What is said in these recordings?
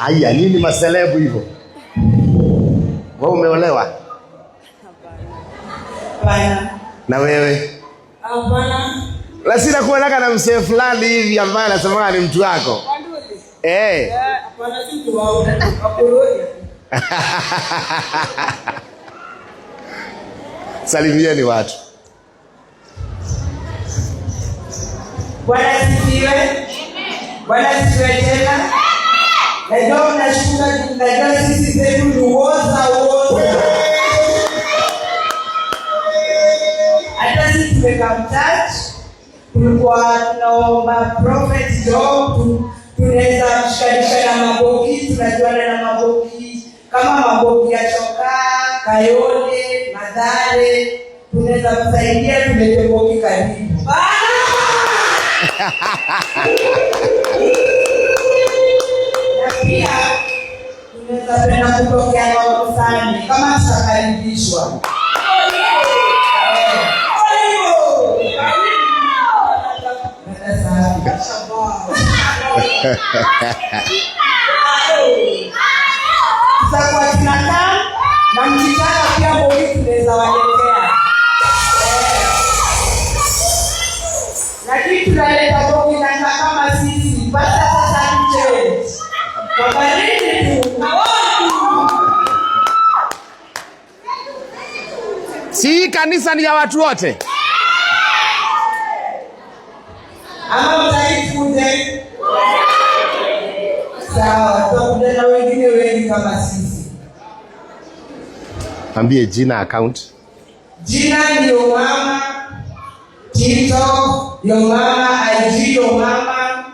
Haya, nini maselebu hivyo? Wewe umeolewa? Hapana. Na wewe? Hapana. Lakini nakuonaka na msee fulani hivi ambaye anasemaga ni mtu wako. Eh. Hapana, si mtu wangu. Wakoroni. Salimieni watu. Bwana asifiwe. Bwana asifiwe tena. Najua mnashuka, najua sisi zetu ni woza woza. Hata sisi tumekaa mtach, tulikuwa tunaomba prophet job, tunaweza mshikanisha na maboki, tunajuana na maboki kama maboki ya Chokaa, Kayole, Mathare, tunaweza kusaidia tulete boki karibu. Na pia tunaweza penda kutokea kanisani kama tutakaribishwa. Tutakuwa tunakaa na mkitaka pia boki tunaweza waletea. Lakini tunaleta boki na kama sisi basi sasa change. Kwa baridi tu. Si kanisa ni ya watu wote? Ama mtaki tukuje? Sawa, tutakuja na wengine wengi kama sisi. Ambie jina account. Jina ni Yomama, TikTok Yomama, IG Yomama,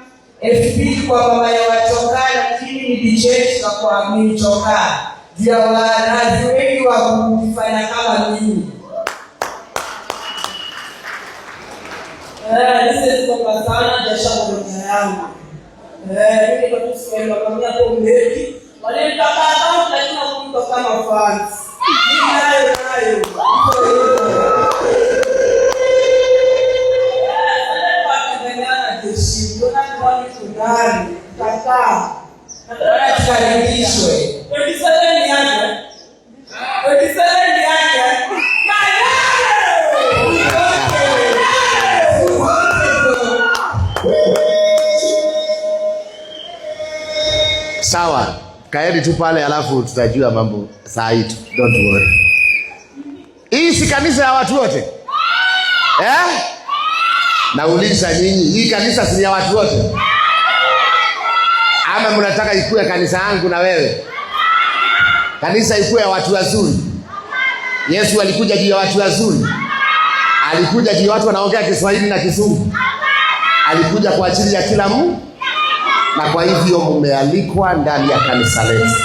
FB kwa mama ya Wachokaa, lakini ni dichange na kwa Mchokaa. Juu ya wanazi wengi wa kufanya kama mimi. Nisikuomba sana jasha kwa yangu. Mimi kwa tu Kiswahili wakamwambia hapo mleki. Walinitaka account lakini hawakunitoka kama fans. Mimi nayo nayo. Iko hivyo. Sasa kwa jeshi, mbona kwa mtu ndani? Tata. Bwana tukaribishwe. 27 yake. 27 yake. Sawa, kaeni tu pale alafu tutajua mambo saa hii tu. Don't worry. Hii si kanisa ya watu wote? Nauliza nyinyi, hii kanisa si ya watu wote? Ama mnataka ikue kanisa yangu na wewe? Kanisa ikue ya watu wazuri. Yesu alikuja juu ya watu wazuri. Alikuja juu ya watu wanaongea Kiswahili na Kizungu. Alikuja kwa ajili ya kila mtu. Na kwa hivyo mmealikwa ndani ya kanisa letu.